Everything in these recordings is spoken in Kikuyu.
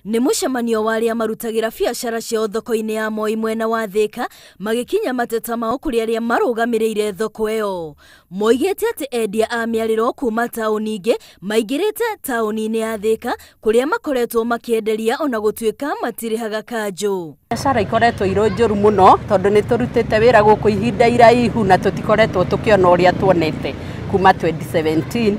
Nĩ mũcemanio wa arĩa marutagĩra biacara ciao thoko-inĩ ya Moi mwena wa Thĩka magĩkinya mateta mao kũrĩ arĩa marũgamĩrĩire thoko ĩyo. Moigĩte atĩ endia a mĩarĩro kuma taũni ingĩ maingĩrĩte taũni-inĩ ya Thĩka kũrĩa makoretwo makĩenderia ona gũtuĩka matirĩhaga kanjũ. Biacara ikoretwo irĩ njũru mũno tondũ nĩ tũrutĩte wĩra gũkũ ihinda iraihu na tũtikoretwo tũkĩona ũrĩa tuonete kuma 2017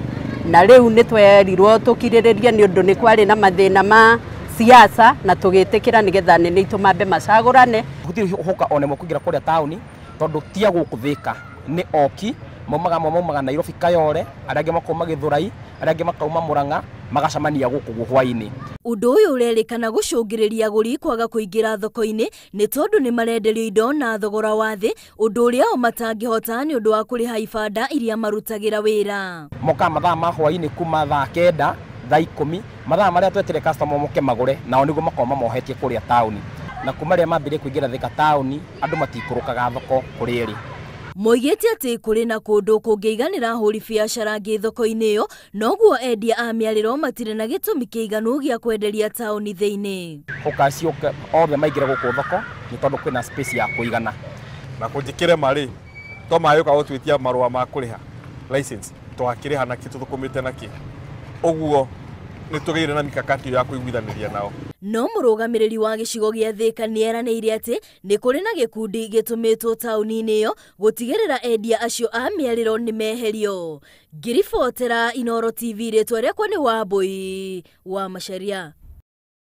na rĩu nĩ twerirwo tũkirĩrĩrie nĩ ũndũ nĩ kwarĩ na mathĩna ma siasa na tũgĩtĩkĩra nĩgetha anene aitũ mambe macagũrane. Gũtirĩ hũka ona ĩmwe kũingĩra kũrĩa taũni tondũ ti a gũkũ Thĩka, nĩ oki maumaga Nairobi Kayole, arĩa angĩ makauma Gĩthũrai, arĩa angĩ makauma Mũrang'a, magacemania gũkũ hwainĩ. Ũndũ ũyũ ũrerĩkana gũcũngĩrĩria agũri kwaga kũingĩra thoko-inĩ nĩ tondũ nĩ marenderio indo na thogora wa thĩ, ũndũ ũrĩa o matangĩhota nĩ ũndũ wa kũrĩha ibanda iria marutagĩra wĩra. Mokaga mathaa ma hwainĩ kuma thaa 9, thaa 10, mathaa marĩa twetere customer moke magũre, nao nĩguo makoragwo mamohetie kũrĩa taũni. Na kuma rĩrĩa mambĩrĩria kũingĩra Thĩka taũni, andũ matikũrũkaga thoko kũrĩa ĩrĩ. Moigĩte atĩ kũrĩ na kũndũ kũngĩiganĩra ahũri biacara angĩ thoko-inĩ ĩyo, noguo endia a mĩarĩro matirĩ na gĩtũmi kĩiganu gĩa kwenderia taũni thĩinĩ. Hũka ciũke othe maingĩre gũkũ thoko nĩ tondũ kwĩna space ya kũigana. Na kũnjĩkĩre marĩ to magĩũka gũtwĩtia marũa ma kũrĩha license twakĩrĩha nakĩ tũthũkũmĩte nakĩ, ũguo nĩ tũgĩire na mikakati ya kũiguithanĩria nao. No mũrũgamĩrĩri wa gĩcigo gĩa Thĩka nĩ eranĩire atĩ nĩ kũrĩ na gĩkundi gĩtũmĩtwo taũni-inĩ ĩyo gũtigĩrĩra endia acio a mĩarĩro nĩ meherio. Ngĩribotera Inooro TV, rĩtwa rĩakwa nĩ Wambui wa Macharia.